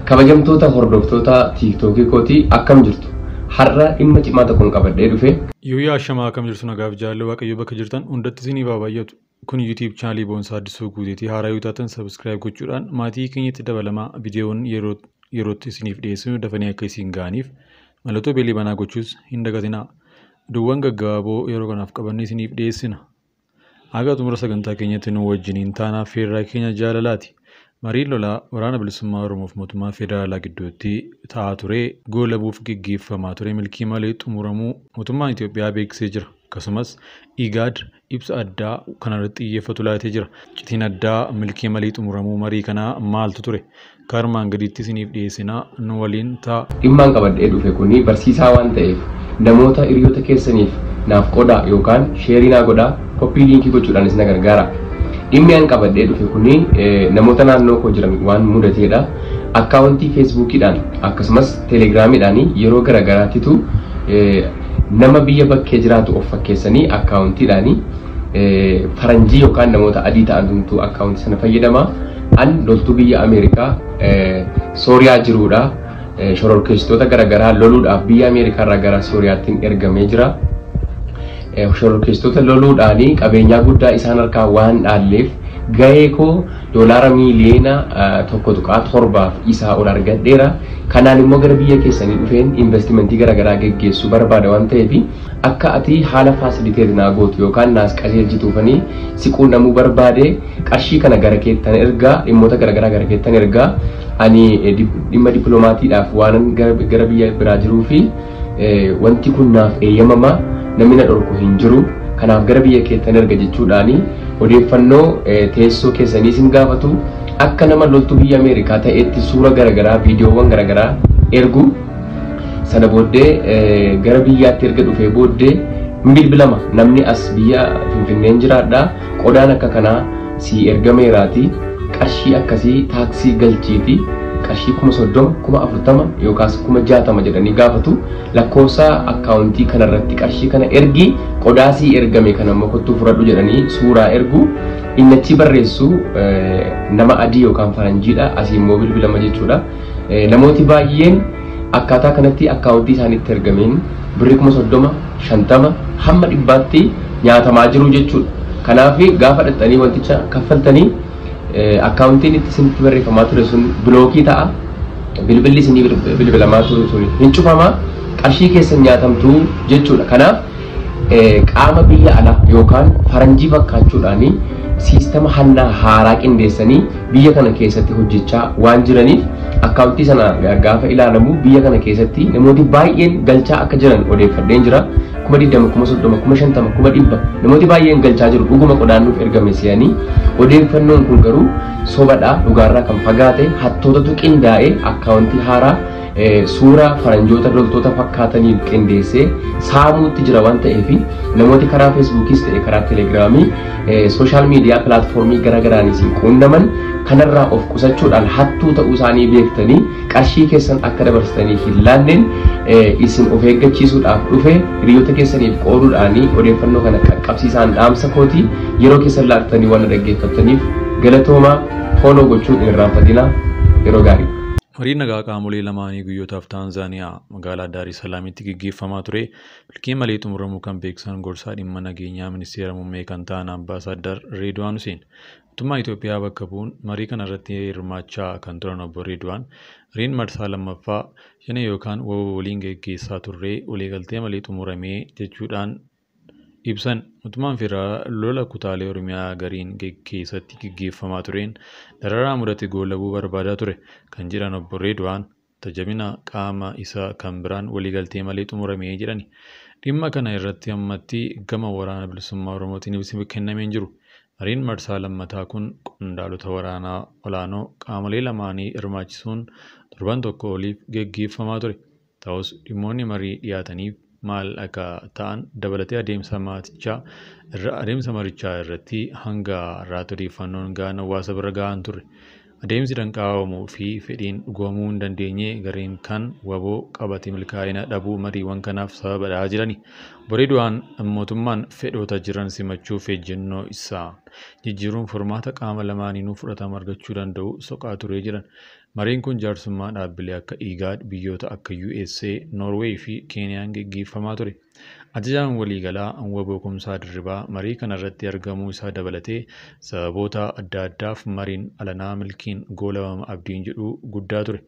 Kabajamtoota hordoftoota TikTokii kootii, akkam jirtu? Har'a dhimma cimaa tokkoon qabadhee dhufe. Yooyyaa, ashamaa, akkam jirtu? Nagaaf jaalala Waaqayyoo bakka jirtan hundatti isiniif haa baay'atu. Kun YouTube chaanalii Boonsaa Addisuu Guuteetii. Haaraa yoo taatan subscribe gochuudhaan maatii keenyatti dabalamaa. Viidiyoon yeroo yerootti isiniif dhiyeessinu dafanii akka isin ga'aniif mallattoo beelii banaa gochuus hin dagatinaa. Oduuwwan gaggabaaboo yeroo kanaaf qabannee isiniif dhiyeessina. Haga xumura sagantaa keenyatti nu wajjiniin taanaaf feerraa keenya jaalalaati. Mariin lolaa Waraana Bilisummaa Oromoof mootummaa federaalaa gidduutti ta'aa ture goolabuuf geggeeffamaa ture milkii malee xumuramuu mootummaan Itoophiyaa beeksisee jira. Akkasumas IGAD ibsa addaa kanarratti xiyyeeffatu laatee jira. Citiin addaa milkii malee xumuramuu marii kanaa maaltu ture? Kaarmaan gaditti isiniif dhiyeessinaa, nu waliin ta'a. Dhimmaan qabadhee dhufe kuni barsiisaa waan ta'eef namoota hiriyoota keessaniif naaf qodaa yookaan share naa godhaa, copy link gochuudhaanis na gargaara. Dhimmi an qabadhee dhufe kuni namoota naannoo koo jiran waan mudateedha. Akkaawuntii Feesbuukiidhaan akkasumas Telegiraamiidhaan yeroo garaagaraattitu nama biyya bakkee jiraatu of fakkeessanii akkaawuntiidhaan faranjii yookaan namoota adii ta'antu akkaawuntii sana fayyadama. An loltuu biyya Ameerikaa Sooriyaa jiruudha. Shororkeessitoota garaagaraa loluudhaaf biyya Ameerikaa irraa gara Sooriyaatti ergamee jira. Shororkeessitoota loluudhaan qabeenyaa guddaa isaan harkaa waan dhaalleef gahee koo $1.7 miiliyoona isaa ol argadheera. Kanaan immoo gara biyya keessanii dhufeen investimentii garaagaraa geggeessuu barbaada waan ta'eef akka ati haala facilitate naa gootu yookaan naas qajeelchituufanii si quunnamuu barbaade. Qarshii kana gara keettan ergaa, dhimmoota garaagaraa gara keettan ergaa. Ani dhimma dippiloomaatiidhaaf waan gara biyya biraa jiruu fi wanti kun naaf eeyyamama, namni na dhorku hin jiru, kanaaf gara biyya keettan erga jechuudhaani odeeffannoo teessoo keessanii isin gaafatu. Akka nama loltuu biyya Ameerikaa ta'etti suura garaagaraa, viidiyoowwan garaagaraa ergu. Sana booddee gara biyyaatti erga dhufee booddee hin bilbilama. Namni as biyya Finfinneen jiraadha, qodaan akka kanaa si ergameeraati, qarshii akkasii taaksii galchiiti, qarshii 30,000, 40,000 yookaas 60,000 jedhanii gaafatu. Lakkoofsa akkaawuntii kanarratti qarshii kana ergi, qodaa sii ergame kana immoo kottuu fudhadhu jedhanii suuraa ergu. Inni achi barreessu nama adii yookaan faranjiidha, asii immoo bilbilama jechuudha. Namooti baay'een akkaataa kanatti akkaawuntii isaaniitti ergameen birrii 30,000, 50, hamma 100tti nyaatamaa jiru jechuudha. Kanaaf gaafa dhaxxanii wanticha kaffaltanii akkaawuntiin itti isinitti barreeffamaa ture sun block ta'a. Bilbilli isinii bilbilamaa ture sun hin cufamaa, qarshii keessan nyaatamtuu jechuudha. Kanaaf qaama biyya alaa yookaan faranjii fakkaachuudhaanii siistama hannaa haaraa qindeessanii biyya kana keessatti hojjechaa waan jiraniif akkaawuntii sana gaafa ilaalamu biyya kana keessatti namooti baay'een galchaa akka jiran odeeffadheen jira. 20,000, 30,000, 50,000, 100,000 namooti baay'een galchaa jiru dhuguma qodaan nuuf ergame se'anii. Odeeffannoon kun garuu sobadha, dhugaarraa kan fagaate. Hattootatu qindaa'ee akkaawuntii haaraa suuraa faranjoota loltoota fakkaataniin qindeessee saamuutti jira waan ta'eef namooti karaa Feesbuukis ta'e karaa Telegiraamii, social media platform garaagaraan isin quunnaman kanarraa of qusachuudhaan hattuu ta'uu isaanii beektanii qarshii keessan akka dabarsitanii hin laanneen isin of eeggachiisuudhaaf dhufe. Hiriyoota keessaniif qooduudhaan odeeffannoo kana qaqqabsiisaan dhaamsa kooti. Yeroo keessan laattanii waan dhaggeeffattaniif galatoomaa. Follow gochuu hin irraanfatinaa. Yeroo gaarii. Mariin nagaa qaamolee lamaanii guyyootaaf Taanzaaniyaa magaalaa Daar es Salaamitti gaggeeffamaa ture milkii malee xumuramuu kan beeksisan gorsaa dhimma nageenyaa ministeera muummee kan ta'an Ambaasaddar Reedwaan Huseen. Mootummaa Itoophiyaa bakka bu'uun marii kana irratti hirmaachaa kan turan obbo Reedwaan, mariin marsaa lammaffaa Shanee yookaan WBO waliin gaggeessaa turre waliigaltee malee xumurame jechuudhaan ibsan. Mootummaan federaalaa lola kutaalee Oromiyaa gariin keessatti gaggeeffamaa tureen dararaa mudate goolabuu barbaadaa ture kan jedhan obbo Reedwaan, tajabina qaama isaa kan biraan waliigaltee malee xumurame jedhani. Dhimma kana irratti ammatti gama Waraana Bilisummaa Oromootiin ibsi kennamee hin jiru. Mariin marsaa lammataa kun qondaalota waraanaa olaanoo qaamolee lamaanii hirmaachisuun torban tokko oliif gaggeeffamaa ture. Ta'us dhimmoonni marii dhiyaataniif maal akka ta'an dabalatee adeemsa marichaa irratti hanga har'aatti odeeffannoon gahaan hawaasa bira gahaa hin turre. Adeemsi danqaa uumuu fi fedhiin dhugoomuu hin dandeenye gareen kan WBO qabate milkaa'ina dhabuu mariiwwan kanaaf sababadha jedhani. Obbo Reedwaan mootummaan fedhoota jiran simachuuf ejjennoo isaa jijjiiruun furmaata qaama lamaaniinuu fudhatama argachuu danda'u soqaa ture jedhan. Mariin kun jaarsummaa dhaabbilee akka IGAD, biyyoota akka USA, Noorweey fi Keeniyaan geggeeffamaa ture. Ajajaan waliigalaa WBO Kumsaa Dirribaa marii kanarratti argamuu isaa dabalatee sababoota adda addaaf mariin alanaa milkiin goolabama abdiin jedhu guddaa ture.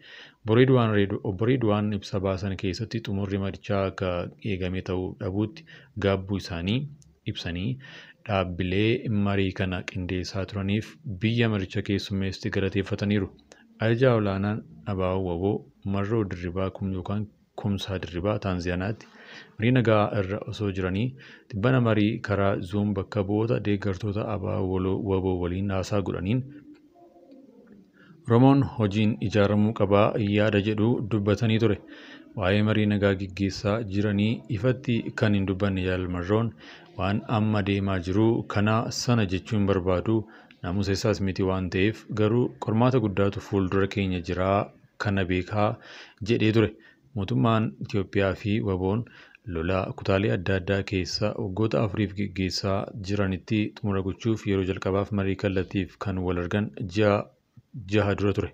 Obbo Reedwaan ibsa baasan keessatti xumurri marichaa akka eegame ta'uu dhabuutti gaabbuu isaanii ibsanii dhaabbilee marii kana qindeessaa turaniif biyya maricha keessummeessite galateeffataniiru. Ajajaa olaanaan ABO WBO Marroo Dirribaa yookaan Kumsaa Dirribaa Taanzaaniyaatti marii nagaa irra osoo jiranii tibbana marii karaa Zuum bakka bu'oota deeggartoota ABO WBO waliin haasaa godhaniin Oromoon hojiin ijaaramuu qabaa yaada jedhu dubbatanii ture. Waa'ee marii nagaa geggeessaa jiranii ifatti kan hin dubbanne Jaal Marroon waan amma deemaa jiru kana sana jechuun barbaadu naamusa isaas miti waan ta'eef garuu qormaata guddaatu fuuldura keenya jiraa kana beekaa jedhee ture. Mootummaan Itoophiyaa fi WBOn lola kutaalee adda addaa keessa waggoota afuriif geggeessaa jiranitti xumura gochuuf yeroo jalqabaaf marii kallattiif kan wal argan ji'a 6 dura ture.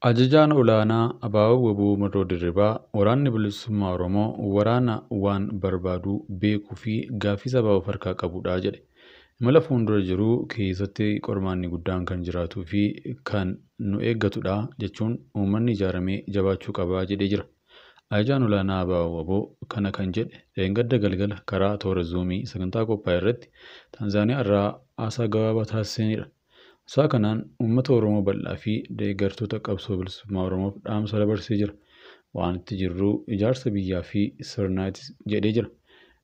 Ajajaan olaanaa ABO WBO Marroo Dirribaa waraanni bilisummaa Oromoo waraana waan barbaadu beekuu fi gaaffii sabaa of harkaa qabudha jedhe. Imala fuuldura jiru keessatti qormaanni guddaan kan jiraatuu fi kan nu eeggatudha jechuun uummanni ijaaramee jabaachuu qaba jedhee jira. Ajajaan olaanaa ABO WBO kana kan jedhe dheengadda galgala karaa toora Zuumii sagantaa qophaa'e irratti Taanzaaniyaa irraa haasaa gabaabaa taasisanidha. Haasaa kanaan uummata Oromoo bal'aa fi deeggartoota qabsoo bilisummaa Oromoof dhaamsa dabarsee jira. Waan itti jirru ijaarsa biyyaa fi sirnaatis jedhee jira.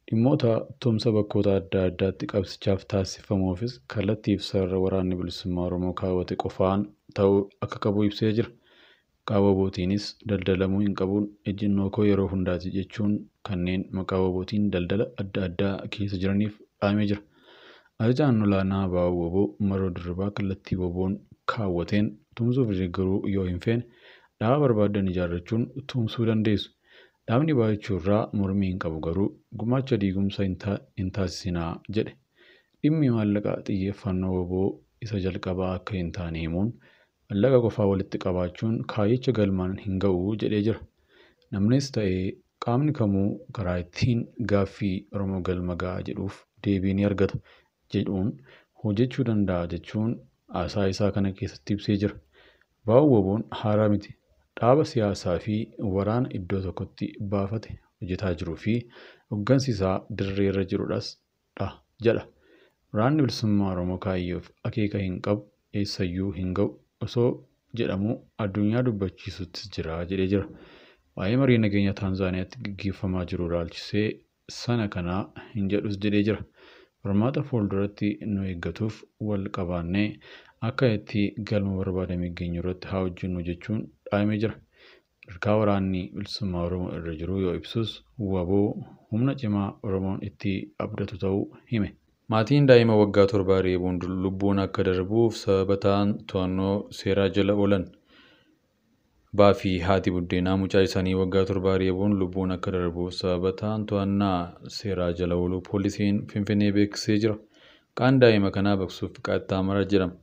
Dhimmoota tumsa bakkoota adda addaatti qabsichaaf taasifamuufis kallattiif sarara waraanni bilisummaa Oromoo kaawwate qofaan ta'uu akka qabu ibsee jira. Maqaa WBOtiinis daldalamuu hin qabuun ejjennoo koo yeroo hundaati jechuun kanneen maqaa WBOtiin daldala adda addaa keessa jiraniif dhaamee jira. Ajajaan olaanaa ABO WBO Marroo Dirribaa kallattii WBOn kaawwateen tumsuuf deeggaruu yoo hin feene dhaaba barbaadan ijaarrachuun tumsuu dandeessu. Dhaabni baay'achuu irraa mormii hin qabu garuu gumaacha diigumsa hin taasisinaa jedhe. Dhimmi maallaqa xiyyeeffannoo WBO isa jalqabaa akka hin taane himuun maallaqa qofaa walitti qabaachuun kaayyicha galmaan hin ga'u jedhee jira. Namnis ta'ee qaamni kamuu karaa ittiin gaaffii Oromoo galma ga'a jedhuuf deebii ni argata jedhuun hojjechuu danda'a jechuun haasaa isaa kana keessatti ibsee jira. ABO WBOn haaraa miti. Dhaaba siyaasaa fi waraana iddoo tokkotti baafate hojjetaa jiruu fi hoggansi isaa dirree irra jirudhas dha jedha. Waraanni bilisummaa Oromoo kaayyoof akeeka hin qabu eessayyuu hin ga'u osoo jedhamu addunyaa dubbachiisuttis jira jedhee jira. Waa'ee marii nageenya Taanzaaniyaatti gaggeeffamaa jiru ilaalchisee sana kanaa hin jedhus jedhee jira. Qormaata fuulduratti nu eeggatuuf wal qabaannee akka itti galma barbaadame geenyu irratti haa hojjennu jechuun dhaamee jira. Sadarkaa waraanni bilisummaa Oromoo irra jiru yoo ibsus WBO humna cimaa Oromoon itti abdatu ta'uu hime. Maatiin daa'ima waggaa 7 reebuun lubbuun akka darbuuf sababa ta'an to'annoo seeraa jala oolan. Abbaa fi haati buddeenaa mucaa isaanii waggaa 7 reebuun lubbuun akka darbuuf sababa ta'an to'annaa seeraa jala ooluu poolisiin Finfinnee beeksisee jira. Maqaan daa'ima kanaa Baqsuuf Qaxxaamuraa jedhama.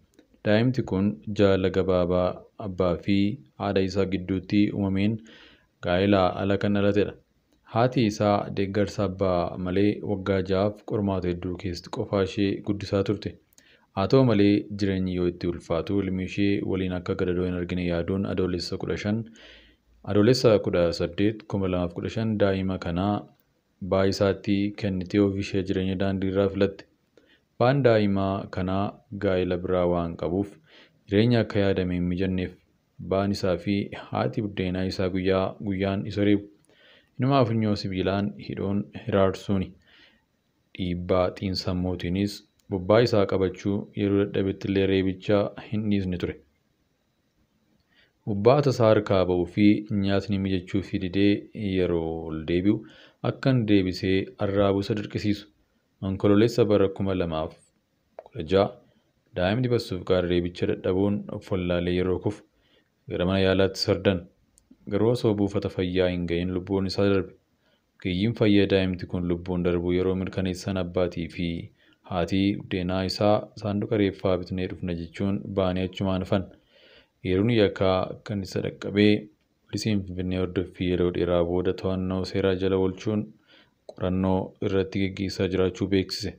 Daa'imti kun jaalala gabaabaa abbaa fi haadha isaa gidduutti uumameen gaa'elaa ala kan dhalatedha. Haati isaa deeggarsa abbaa malee waggaa 6f qormaata hedduu keessatti qofaa ishee guddisaa turte. Haa ta'u malee jireenyi yoo itti ulfaatu ilmi ishee waliin akka gadadoo hin argine yaaduun adoolessa 18, 2015 daa'ima kana abbaa isaatti kennitee ofii ishee jireenya daandii irraa filatte. Abbaan daa'ima kanaa gaa'ela biraa waan qabuuf jireenya akka yaadame hin mijanneef. Abbaan isaa fi haati buddeenaa isaa guyyaa guyyaan isa reebu. Inumaa funyoo sibiilaan hidhuun hiraarsuuni. Dhiibbaa xiinsammuutiinis bobbaa isaa qabachuu yeroo dadhabetti illee reebicha hin dhiisne ture. Bobbaa tasaa harkaa ba'uu fi nyaatni mijachuu fi didee yeroo ol deebi'u akka inni deebisee arraabu isa dirqisiisu. Onkoloolessa bara 2016 daa'imni Baqsuuf reebicha dadhabuun of wallaalee yeroo kufu gara mana yaalaatti sardan. Garuu osoo buufata fayyaa hin ga'iin lubbuun isaa darbe. Ogeeyyiin fayyaa daa'imti kun lubbuun darbuu yeroo mirkaneessan abbaatii fi haati buddeenaa isaa saanduqa reeffaa bitnee dhufna jechuun ba'anii achumaan hafan. Eeruun yakkaa kan isa dhaqqabee poolisiin Finfinnee hordoffii yeroo dheeraa booda to'annoo seeraa jala oolchuun qorannoo irratti geggeessaa jiraachuu beeksise.